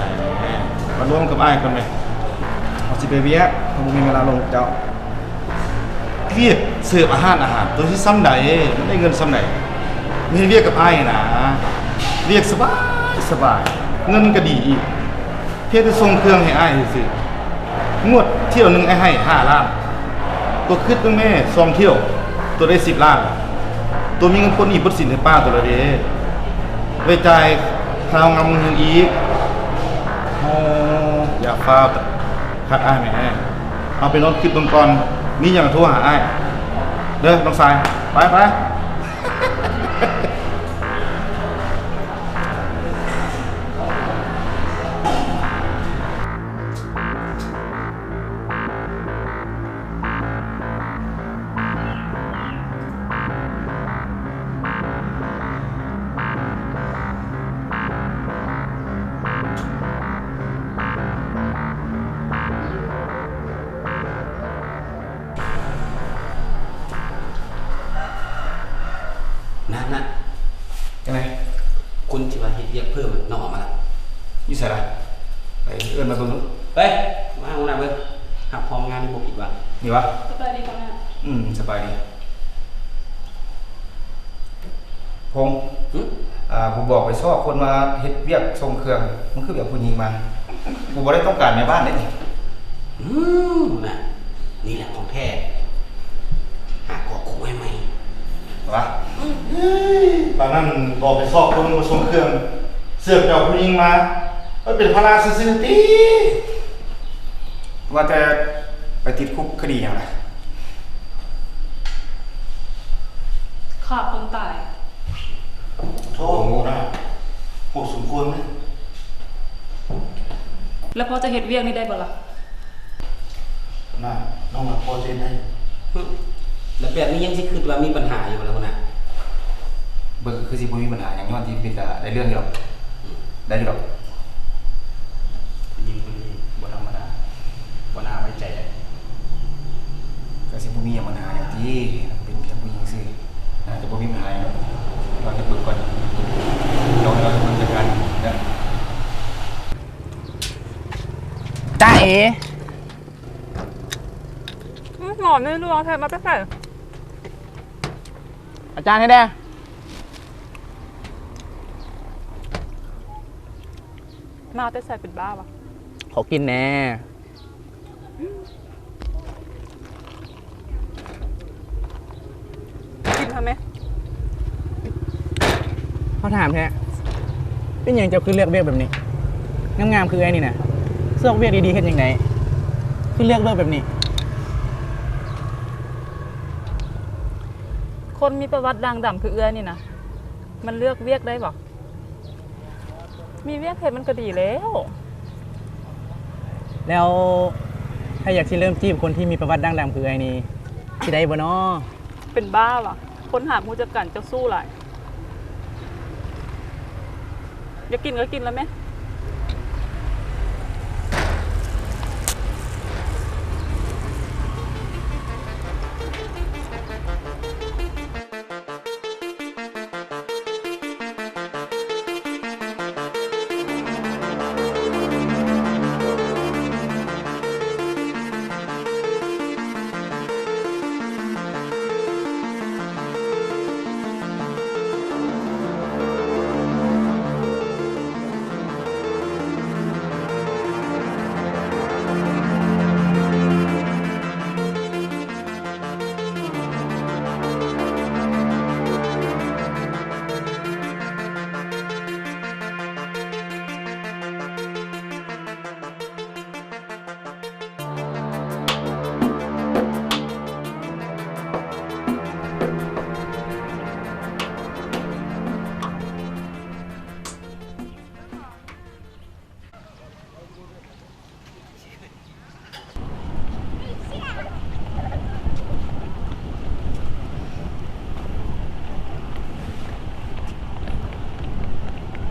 ມາລົມກັບອ້າຍກ່ອນແມ. ເຮົາຊິໄປວຽກ, ເຮົາບໍ່ມີເວລາລົມກັບເຈົ້າ. ວຽກເສີບອາຫານ, ອາຫານໂຕຊິສ່ຳໃດ, ມັນໄດ້ເງິນສ່ຳໃດ? ມາເຮັດວຽກກັບອ້າຍນະ, ວຽກສະບາຍສະບາຍ, ເງິນກໍດີອີກ. ພຽງແຕ່ສົ່ງເຄື່ອງໃຫ້ອ້າຍຊື່ໆ, ງວດຖ້ຽວໜຶ່ງອ້າຍໃຫ້ຫ້າລ້ານ, ໂຕຄິດເບິ່ງແມ, ສອງຖ້ຽວໂຕໄດ້ສິບລ້ານ, ໂຕມີເງິນປົດໜີ້ປົດສິນໃຫ້ປ້າໂຕລະເດ. ໄວ້ຈ່າຍຄ່າຫ້ອງນ້ຳເຮືອນອີກ. ໂອ້ ຢ່າຟ້າວທັກອ້າຍແມ. ເອົາໄປນອນຄິດເບິ່ງກ່ອນ, ມີຫຍັງໂທຫາອ້າຍເດີນ້ອງຊາຍ. ໄປໆ. ນະ ນະ ຈັ່ງໃດ? ຄົນທີ່ວ່າເຮັດວຽກເພີ່ມນ້ອງເອົາມາລະ. ຢູ່ໃສລະ? ໄປເອີ້ນມາເບິ່ງດູ. ເອີຍ ມາຫາຫົວໜ້າເບິ່ງ, ຮັບຮອງງານນີ້ບໍ່ຜິດຫວັງ. ນີ້ຫວາ? ສະບາຍດີຫົວໜ້າ. ອືມ ສະບາຍດີ. ພົງ ຫຶ? ອ່າ ຜູ້ບອກໄປຊອກຄົນມາເຮັດວຽກສົ່ງເຄື່ອງ, ມັນຄືແບບຜູ້ຍິງມາ. ກູບໍ່ໄດ້ຕ້ອງການແມ່ບ້ານເດ້ນີ້. ອືມ ນະ ນີ້ແຫຼະຂອງແທ້. ຫາເກາະຄຸກໃໝ່ໆ ຫວາ? ປານນັ້ນບອກໄປຊອກຄົນມາສົ່ງເຄື່ອງ, ເສືອກໄປເອົາຜູ້ຍິງມາ. ມັນເປັນພາລະຊື່ໆຕິ. ວ່າແຕ່ໄປຕິດຄຸກຄະດີຫຍັງລະ? ຂ້າຄົນຕາຍ. ໂທ ຫົວໜ້າ ໂຫດສົມຄວນເດ. ແລ້ວພໍຈະເຮັດວຽກນີ້ໄດ້ບໍ່ລະ? ນະ ນ້ອງວ່າພໍຈະເຮັດໄດ້. ແລ້ວແບບນີ້ຍັງຊິຄິດວ່າມີບັນຫາຢູ່ບໍ່ລະຫົວໜ້າ? ເບິ່ງຄືຊິບໍ່ມີບັນຫາຫຍັງ ຍ້ອນທີ່ເປັນກະໄດ້ເລື່ອງຢູ່ດອກ. ໄດ້ຢູ່ດອກ. ຜູ້ຍິງຄົນນີ້ບໍ່ທຳມະດາ ບໍ່ໜ້າໄວ້ໃຈເດ. ກະຊິບໍ່ມີຫຍັງບັນຫາຫຍັງຕິ ເປັນພຽງຜູ້ຍິງຊື່ ໜ້າຈະບໍ່ມີບັນຫາຫຍັງດອກ. ລອງເຮັດເບິ່ງກ່ອນ ລອງໃຫ້ລາວເຮັດເບິ່ງຈັດການເດີ. ຈ້າເອ ອືມ ຫຼໍ່ໃນລວງແທ້ ມາແຕ່ໃສ? ອາຈານໃຫ້ແດ່. ມາແຕ່ໃສເປັນບ້າວະ? ຂໍກິນແດ່. ກິນຫັ້ນແມະ. ເຮົາຖາມແທ້ ເປັນຫຍັງເຈົ້າຄືເລືອກວຽກແບບນີ້? ງາມໆຄືເອື້ອຍນີ້ນະ ຊອກວຽກດີໆເຮັດຫຍັງໄດ້ ຄືເລືອກວຽກແບບນີ້? ຄົນມີປະຫວັດດ່າງດຳຄືເອື້ອຍນີ້ນະ ມັນເລືອກວຽກໄດ້ບໍ? ມີວຽກເຮັດມັນກໍດີແລ້ວ. ແລ້ວ ໃຜຢາກຊິເລີ່ມຈີບຄົນທີ່ມີປະຫວັດດ່າງດຳຄືເອື້ອຍນີ້ ຊິໄດ້ບໍ່ນໍ? ເປັນບ້າຫວາ? ຄົນຫາມຮູ້ຈັກກັນເຈົ້າຊູ້ຫຼາຍ. ຢາກກິນກໍກິນລະແມະ.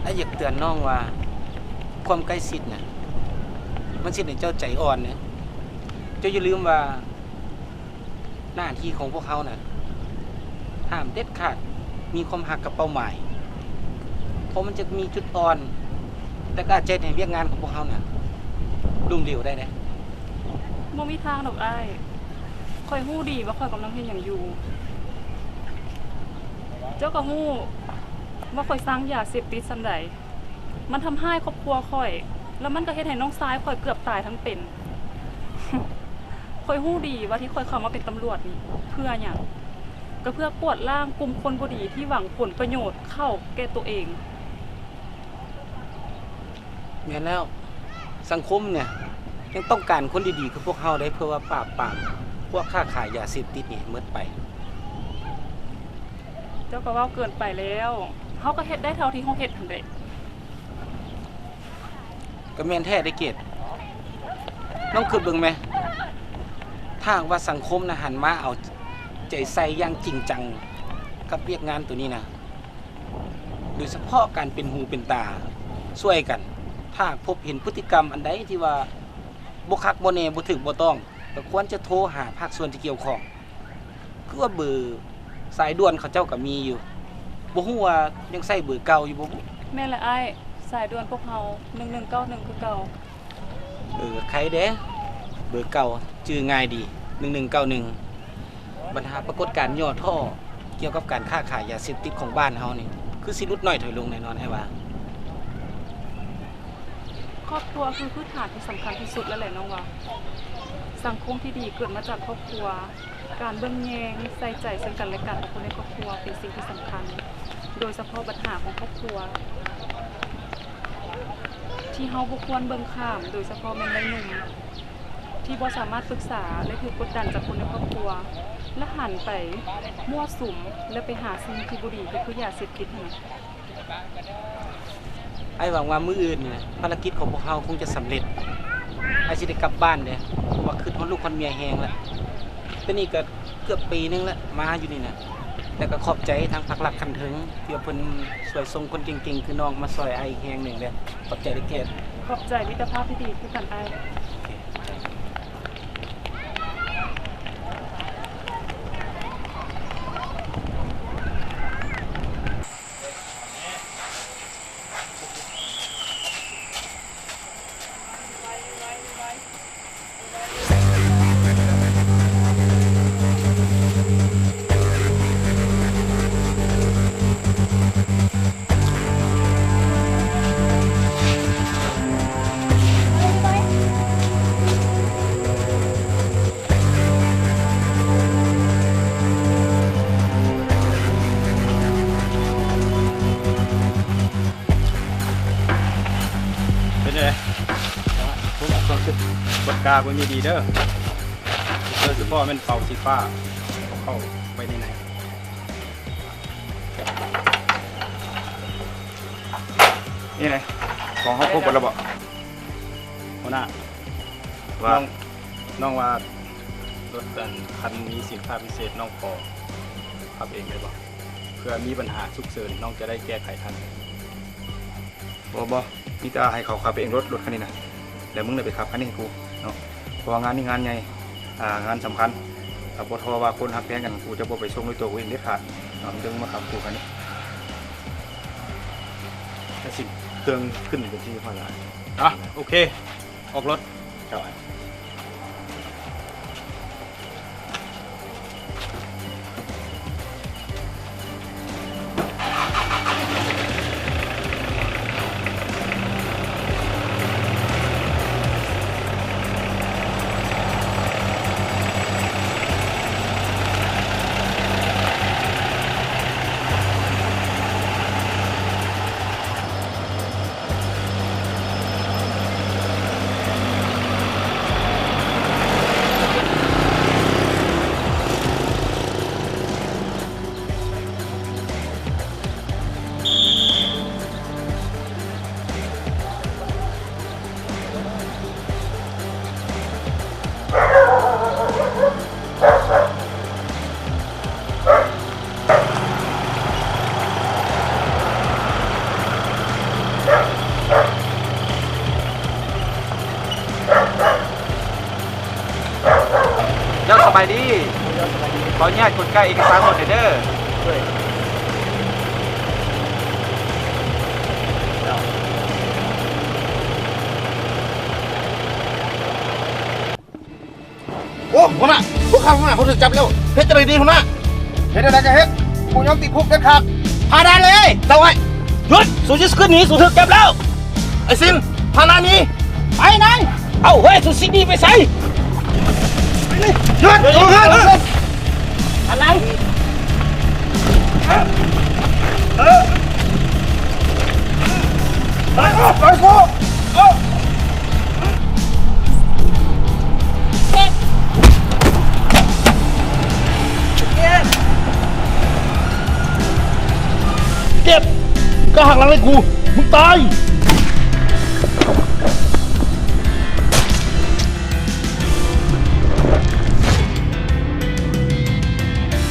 ອ້າຍຢາກເຕືອນນ້ອງວ່າ ຄວາມໃກ້ຊິດນະ ມັນຊິເຮັດໃຫ້ເຈົ້າໃຈອ່ອນເດ້. ເຈົ້າຢ່າລືມວ່າ ໜ້າທີ່ຂອງພວກເຮົານະ ຫ້າມເດັດຂາດມີຄວາມຮັກກັບເປົ້າໝາຍ, ເພາະມັນຈະມີຈຸດອ່ອນ ແຕ່ກໍອາດຈະເຮັດໃຫ້ວຽກງານຂອງພວກເຮົານະ ລົ້ມເຫຼວໄດ້ເດ້. ບໍ່ມີທາງດອກອ້າຍ, ຂ້ອຍຮູ້ດີວ່າຂ້ອຍກຳລັງເຮັດຫຍັງຢູ່. ເຈົ້າກໍຮູ້ວ່າຂ້ອຍຊັງຢາເສບຕິດສ່ຳໃດ. ມັນທຳຮ້າຍຄອບຄົວຂ້ອຍ ແລ້ວມັນກໍເຮັດໃຫ້ນ້ອງຊາຍຂ້ອຍເກືອບຕາຍທັງເປັນ. ຂ້ອຍຮູ້ດີວ່າທີ່ຂ້ອຍເຂົ້າມາເປັນຕຳຫຼວດນີ້ເພື່ອຫຍັງ? ກໍເພື່ອກວາດລ້າງກຸ່ມຄົນບໍ່ດີທີ່ຫວັງຜົນປະໂຫຍດເຂົ້າແກ່ຕົວເອງ. ແມ່ນແລ້ວ, ສັງຄົມເນຍຍັງຕ້ອງການຄົນດີໆຄືພວກເຮົາເດ້ ເພື່ອວ່າປາບປາມພວກຄ້າຂາຍຢາເສບຕິດນີ້ໃຫ້ໝົດໄປ. ເຈົ້າກໍເວົ້າເກີນໄປແລ້ວ, ເຮົາກໍເຮັດໄດ້ເທົ່າທີ່ເຮົາເຮັດຫັ້ນແຫຼະ. ກໍແມ່ນແທ້ເດ້ເກດ, ນ້ອງຄິດເບິ່ງແມ, ຖ້າຫາກວ່າສັງຄົມນະຫັນມາເອົາໃຈໃສ່ຢ່າງຈິງຈັງກັບວຽກງານໂຕນີ້ນະ, ໂດຍສະເພາະການເປັນຫູເປັນຕາຊ່ວຍກັນ, ຖ້າຫາກພົບເຫັນພຶດຕິກຳອັນໃດທີ່ວ່າບໍ່ຄັກບໍ່ແນ່, ບໍ່ຖືກບໍ່ຕ້ອງ, ກໍຄວນຈະໂທຫາພາກສ່ວນທີ່ກ່ຽວຂ້ອງ. ຄືວ່າເບີສາຍດ່ວນເຂົາເຈົ້າກໍມີຢູ່, ບໍ່ຮູ້ວ່າຍັງໃຊ້ເບີເກົ່າຢູ່ບໍ່ບຸ? ແມ່ນແຫຼະອ້າຍ, ສາຍດ່ວນພວກເຮົາ ໜຶ່ງໜຶ່ງເກົ້າໜຶ່ງ ຄືເກົ່າ. ເອີ, ໄຄເດ້, ເບີເກົ່າຈື່ງ່າຍດີ, ໜຶ່ງໜຶ່ງເກົ້າໜຶ່ງ. ບັນຫາປາກົດການຫຍໍ້ທໍ້ກ່ຽວກັບການຄ້າຂາຍຢາເສບຕິດຂອງບ້ານເຮົານີ້ ຄືຊິຫຼຸດໜ້ອຍຖອຍລົງແນ່ນອນ, ອ້າຍວ່າ. ຄອບຄົວຄືພື້ນຖານທີ່ສຳຄັນທີ່ສຸດແລ້ວແຫຼະນ້ອງວ່າ. ສັງຄົມທີ່ດີເກີດມາຈາກຄອບຄົວ. ການເບິ່ງແຍງໃສ່ໃຈເຊິ່ງກັນແລະກັນຂອງຄົນໃນຄອບຄົວເປັນສິ່ງທີ່ສຳຄັນ, ໂດຍສະເພາະບັນຫາຂອງຄອບຄົວ. ທີ່ເຮົາບໍ່ຄວນເບິ່ງຂ້າມ, ໂດຍສະເພາະແມ່ນວັຍໜຸ່ມ ທີ່ບໍ່ສາມາດປຶກສາ ແລະ ຖືກກົດດັນຈາກຄົນໃນຄອບຄົວ ແລະ ຫັນໄປມົ້ວສຸມ ແລະ ໄປຫາສິ່ງທີ່ບໍ່ດີ ກໍຄືຢາເສບຕິດຫັ້ນນະ. ອ້າຍຫວັງວ່າມື້ອື່ນນີ້ນະ ພາລະກິດຂອງພວກເຮົາຄົງຈະສຳເລັດ. ອ້າຍຊິໄດ້ກັບບ້ານເດ້ ເພາະວ່າຄິດຮອດລູກຮອດເມຍແຮງລະ. ແຕ່ນີ້ກໍເກືອບປີໜຶ່ງລະ ມາຢູ່ນີ້ນະ. ແລ້ວກໍຂອບໃຈທາງພັກລັດຂັ້ນເທິງ ທີ່ວ່າເພິ່ນຊ່ວຍສົ່ງຄົນເກັ່ງໆຄືນ້ອງມາຊ່ອຍອ້າຍອີກແຮງໜຶ່ງເດ້. ຂອບໃຈເດີແກນ. ຂອບໃຈມິດຕະພາບທີ່ດີຄືກັນອ້າຍ. ໂອເຄ. ເປັນຈັ່ງໃດ? ເບິ່ງກາເບິ່ງດີໆເດີ ໂດຍສະເພາະແມ່ນເປົາສີຟ້າ ເອົາເຂົ້າໄວ້ໃນໃນ. ນີ້ນະ ຂອງເຮົາຄົບໝົດແລ້ວບໍ? ຫົວໜ້າ ວ່າ ນ້ອງ ນ້ອງວ່າລົດອັນຄັນມີສິນຄ້າພິເສດ ນ້ອງຂໍຂັບເອງໄດ້ບໍ? ເພື່ອມີບັນຫາສຸກເສີນ ນ້ອງຈະໄດ້ແກ້ໄຂທັນ. ບໍ່ ບໍ່ ມີແຕ່ໃຫ້ເຂົາຂັບໄປເອງໂລດ ລົດຄັນນີ້ນະ ແລ້ວມຶງໄດ້ໄປຂັບຄັນນີ້ໃຫ້ກູເນາະ ເພາະວ່າງານນີ້ງານໃຫຍ່ ອ່າ ງານສຳຄັນ. ຖ້າບໍ່ທໍ່ວ່າຄົນຮັກແພງກັນ ກູຈະບໍ່ໄປສົ່ງດ້ວຍຕົວກູເອງເດັດຂາດເນາະ ມີແຕ່ມຶງມາຂັບກູຄັນນີ້. ແລ້ວຊິເຄື່ອງຂຶ້ນເປັນທີ່ພາລະ. ອ່ະ ໂອເຄ. ອອກລົດ. ເຈົ້າ. ເຈົ້າສະບາຍດີ. ເຈົ້າສະບາຍດີ. ຂໍອະນຸຍາດກົດກາເອກະສານລົດແດ່ເດີ. ໂດຍ. ໂອ້ ຫົວໜ້າ ພວກຂ້າຫົວໜ້າເຂົາຖືກຈັບແລ້ວ ເຮັດຈັ່ງໃດດີຫົວໜ້າ? ເຮັດຈັ່ງໃດກໍເຮັດ ບໍ່ຍອມຕິດຄຸກເດັດຂາດ. ພານາເລີຍ ເຈົ້າ. ເຮີ້ຍ ຢຸດ ສູຊິຂຶ້ນໜີ ສູຖືກຈັບແລ້ວ. ໄອ້ຊິນ ພານາໜີ ໄປນາຍ. ເອົ້າ ເຮີ້ຍ ສູຊິໜີໄປໃສ? ຢຸດ ເອົາເງິນ. ອາໄລ? ໄປ ໄປ ໄປ ໄປ. ເຈັບ! ກະຫັກຫຼັງໃຫ້ກູ ມຶງຕາຍ!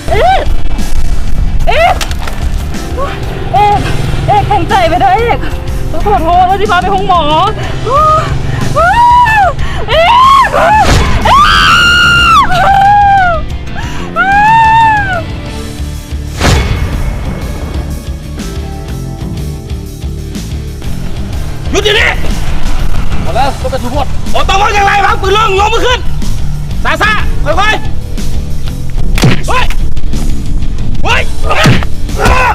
ເອກ! ເອກ! ເອກ! ເອກ! ແຂງໃຈໄວ້ເດີເອກ! ຂໍໂທດ ວ່າຊິພາໄປໂຮງໝໍ. ເອກ! ເອກ! ຢຸດດຽວນີ້! ພໍແລ້ວ ຕ້ອງການສຳຫຼວດ. ບໍ່ຕ້ອງເວົ້າຫຍັງຫຼາຍ ວາງປືນລົງ ຍົກມືຂຶ້ນ. ຊ້າໆ ຄ່ອຍໆ. ເຮີ້ຍ! ເຮີ້ຍ! ໄປ! ໄປ! ໄປ! ຢ່າ!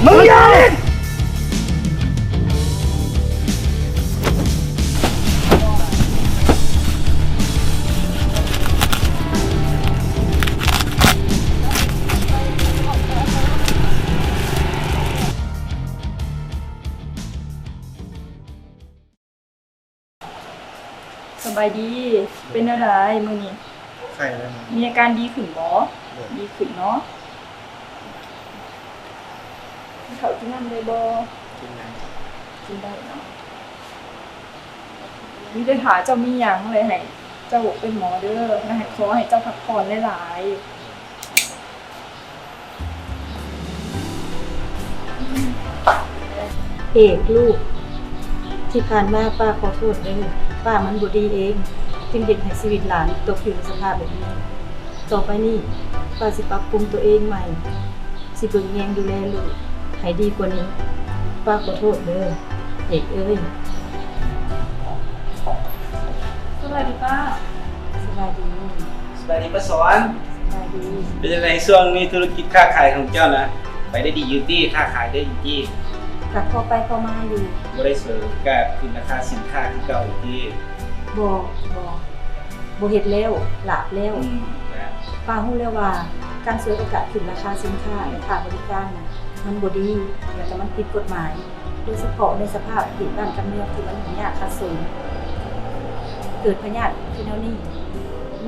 ມຶງຢ່າ! ເ ສະບາຍດີ ເປັນແນວໃດມື້ນີ້? ໄຂ້ແລ້ວນະ. ມີອາການດີຂຶ້ນບໍ່? ໂດຍ. ດີຂຶ້ນເນາະ. ກິນເຂົ້າກິນນ້ຳໄດ້ບໍ່? ກິນໄດ້. ກິນໄດ້ເນາະ. ມີແຕ່ຖ້າເຈົ້າມີຫຍັງແລ້ວໃຫ້ເຈົ້າເປັນໝໍເດີ ແລະ ໃຫ້ ຂໍໃຫ້ເຈົ້າພັກຜ່ອນຫຼາຍໆ. ເອກລູກ, ທີ່ຜ່ານມາປ້າຂໍໂທດເດີ, ປ້າມັນບໍ່ດີເອງ ຈຶ່ງເຮັດໃຫ້ຊີວິດຫຼານຕົກຢູ່ໃນສະພາບແບບນີ້. ຕໍ່ໄປນີ້ ປ້າຊິປັບປຸງຕົວເອງໃໝ່, ຊິເບິ່ງແຍງດູແລລູກໃຫ້ດີກວ່ານີ້. ປ້າຂໍໂທດເດີ ເອກເອີຍ. ສະບາຍດີປ້າ. ສະບາຍດີ. ສະບາຍດີປ້າສອນ. ສະບາຍດີ. ເປັນຈັ່ງໃດຊ່ວງນີ້ທຸລະກິດຄ້າຂາຍຂອງເຈົ້ານະ ໄປໄດ້ດີຢູ່ຕິ? ຄ້າຂາຍໄດ້ຢູ່ຕິ? ກະພໍໄປພໍມາຢູ່. ບໍ່ໄດ້ສວຍໂອກາດຂຶ້ນລາຄາສິນຄ້າຄືເກົ່າຢູ່ຕິ? ບໍ່ ບໍ່ ບໍ່ເຮັດແລ້ວ ຫຼາບແລ້ວ. ອືມ ປ້າຮູ້ແລ້ວວ່າການສວຍໂອກາດຂຶ້ນລາຄາສິນຄ້າ ອືມ ແລະ ຄ່າບໍລິການນະ ມັນບໍ່ດີ ແລະ ກະມັນຜິດກົດໝາຍ. ໂດຍສະເພາະໃນສະພາບເຂດບ້ານກັບເມືອງທີ່ມັນຫຍຸ້ງຍາກຂັດສົນ ເກີດພະຍາດຄືແນວນີ້ ມັນ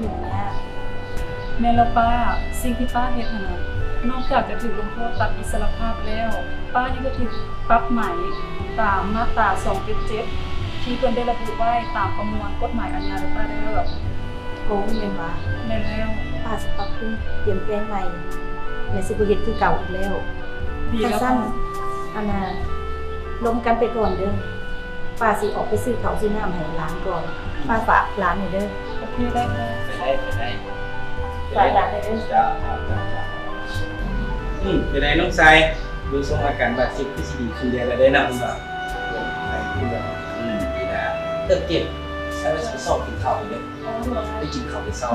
ຫຍຸ້ງຍາກ. ແມ່ນແລ້ວປ້າ, ສິ່ງທີ່ປ້າເຮັດຫັ້ນນະ ນອກຈາກຈະຖືກລົງໂທດຕັດອິດສະລະພາບແລ້ວ, ປ້າຍັງຈະຖືກປັບໃໝຕາມມາດຕາສອງເຈັດເຈັດ ທີ່ເພິ່ນໄດ້ລະບຸໄວ້ຕາມປະມວນກົດໝາຍອາຍາເດີປ້າເດີ. ໂອ້ ແມ່ນຫວາ? ແມ່ນແລ້ວ. ປ້າຊິປັບປຸງປ່ຽນແປງໃໝ່ ແລະ ຊິບໍ່ເຮັດຄືເກົ່າອີກແລ້ວ. ດີແລ້ວ. ຄັນຊັ້ນ ອັນນ່າ ລົມກັນໄປກ່ອນເດີ. ປ້າຊິອອກໄປຊື້ເຂົ້າຊື້ນ້ຳໃຫ້ຫຼານກ່ອນ. ປ້າຝາກຫຼານແດ່ເດີ. ໂອເຄ ໄດ້ ໄດ້. ໄປໄດ້ ໄປໄດ້. ຝາກຫຼານແດ່ເດີ. ເຈົ້າ ເຈົ້າ ເຈົ້າ ເຈົ້າ. ອືມ ເປັນໃດນ້ອງຊາຍ? ເບິ່ງຊົງອາການບາດເຈັບຄືຊິດີຂຶ້ນແດ່ແລ້ວເດ້ເນາະ. ອືມ ດີແລ້ວ. ເອີ ເຈັບ ຊາຍວ່າຊິໄປຊອກກິນເຂົ້າຢູ່ເດີ. ໄດ້ກິນເຂົ້າແຕ່ເຊົ້າ.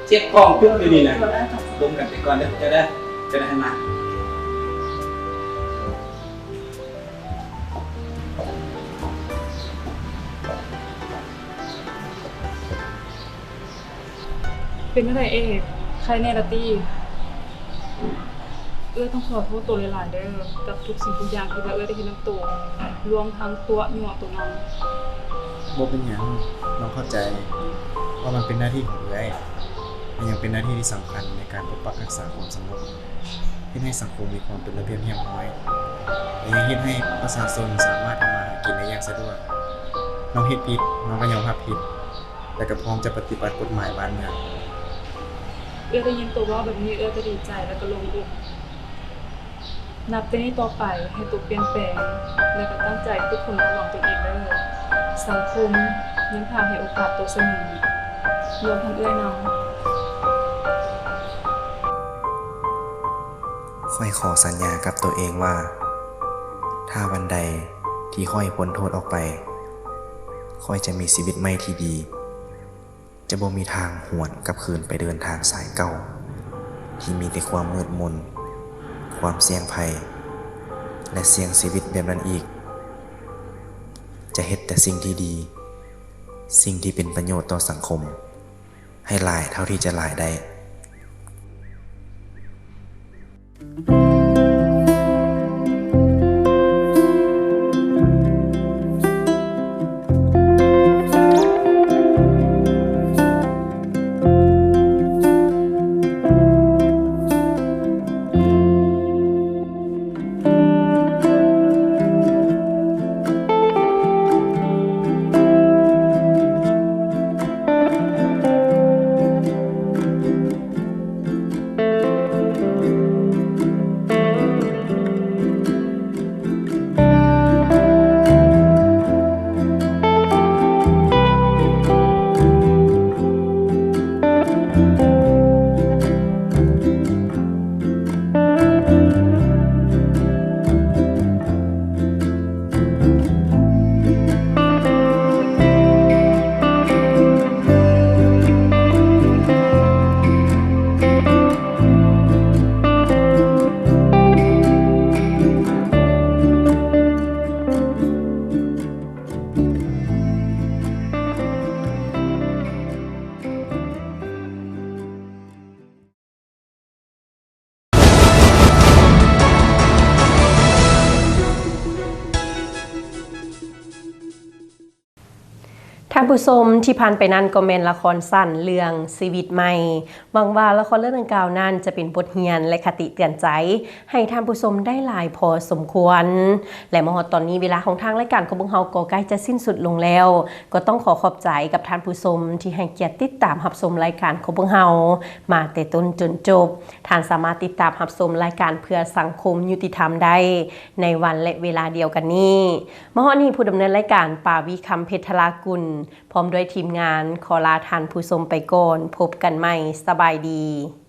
ເຈັບທ້ອງຈຸກຢູ່ນີ້ນະ. ລົມກັນໄປກ່ອນເດີ ເຈົ້າເດີ. ເຈົ້າໄດ້ໃຫ້ມາ. ເປັນຈັ່ງໃດເອກ? ໄຂ້ແນ່ລະຕິ? ເອື້ອຍຕ້ອງຂໍໂທດໂຕຫຼາຍໆເດີ ກັບທຸກສິ່ງທຸກຢ່າງທີ່ວ່າເອື້ອຍໄດ້ເຮັດນຳໂຕ ລວມທັງຕົວະຍົວະໂຕນຳ. ບໍ່ເປັນຫຍັງ, ນ້ອງເຂົ້າໃຈວ່າມັນເປັນໜ້າທີ່ຂອງເອື້ອຍ ແລະ ຍັງເປັນໜ້າທີ່ທີ່ສຳຄັນໃນການປົກປັກຮັກສາຄວາມສະຫງົບ, ເຮັດໃຫ້ສັງຄົມມີຄວາມເປັນລະບຽບຮຽບຮ້ອຍ ແລະ ຍັງເຮັດໃຫ້ປະຊາຊົນສາມາດທຳມາຫາກິນໄດ້ຢ່າງສະດວກ. ນ້ອງເຮັດຜິດ, ນ້ອງກໍຍອມຮັບຜິດ. ແລະ ກໍພ້ອມຈະປະຕິບັດກົດໝາຍບ້ານເມືອງ. ເອື້ອຍໄດ້ຍິນໂຕເວົ້າແບບນີ້ ເອື້ອຍກໍດີໃຈ ແລະ ກໍໂລ່ງອົກ. ນັບແຕ່ນີ້ຕໍ່ໄປ ໃຫ້ໂຕປ່ຽນແປງ ແລະ ກໍຕັ້ງໃຈຝຶກຝົນບຳລຸງຕົນເອງເດີ. ສັງຄົມຍັງຖ້າໃຫ້ໂອກາດໂຕສະເໝີ, ລວມທັງເອື້ອຍນຳ. ຂ້ອຍຂໍສັນຍາກັບໂຕເອງວ່າ ຖ້າວັນໃດທີ່ຂ້ອຍພົ້ນໂທດອອກໄປ, ຂ້ອຍຈະມີຊີວິດໃໝ່ທີ່ດີ, ຈະບໍ່ມີທາງຫວນກັບຄືນໄປເດີນທາງສາຍເກົ່າ ທີ່ມີແຕ່ຄວາມມືດມົນ, ຄວາມສ່ຽງໄພ ແລະ ສ່ຽງຊີວິດແບບນັ້ນອີກ. ຈະເຮັດແຕ່ສິ່ງທີ່ດີ, ສິ່ງທີ່ເປັນປະໂຫຍດຕໍ່ສັງຄົມ ໃຫ້ຫຼາຍເທົ່າທີ່ຈະຫຼາຍໄດ້. ທ່ານຜູ້ຊົມ ທີ່ຜ່ານໄປນັ້ນກໍແມ່ນລະຄອນສັ້ນເລື່ອງຊີວິດໃໝ່. ຫວັງວ່າລະຄອນເລື່ອງດັ່ງກ່າວນັ້ນຈະເປັນບົດຮຽນ ແລະ ຄະຕິເຕືອນໃຈໃຫ້ທ່ານຜູ້ຊົມໄດ້ຫຼາຍພໍສົມຄວນ ແລະ ມາຮອດຕອນນີ້ເວລາຂອງທາງລາຍການຂອງພວກເຮົາກໍໃກ້ຈະສິ້ນສຸດລົງແລ້ວ. ກໍຕ້ອງຂໍຂອບໃຈກັບທ່ານຜູ້ຊົມທີ່ໃຫ້ກຽດຕິດຕາມຮັບຊົມລາຍການຂອງພວກເຮົາມາແຕ່ຕົ້ນຈົນຈົບ. ທ່ານສາມາດຕິດຕາມຮັບຊົມລາຍການເພື່ອສັງຄົມຍຸຕິທຳໄດ້ໃນວັນ ແລະ ເວລາດຽວກັນນີ້. ມາຮອດນີ້ຜູ້ດຳເນີນລາຍການ ປາວີ ຄຳເພັດທະລາກຸນ ພ້ອມດ້ວຍທີມງານ ຂໍລາທ່ານຜູ້ຊົມໄປກ່ອນ. ພົບກັນໃໝ່. ສະບາຍດີ.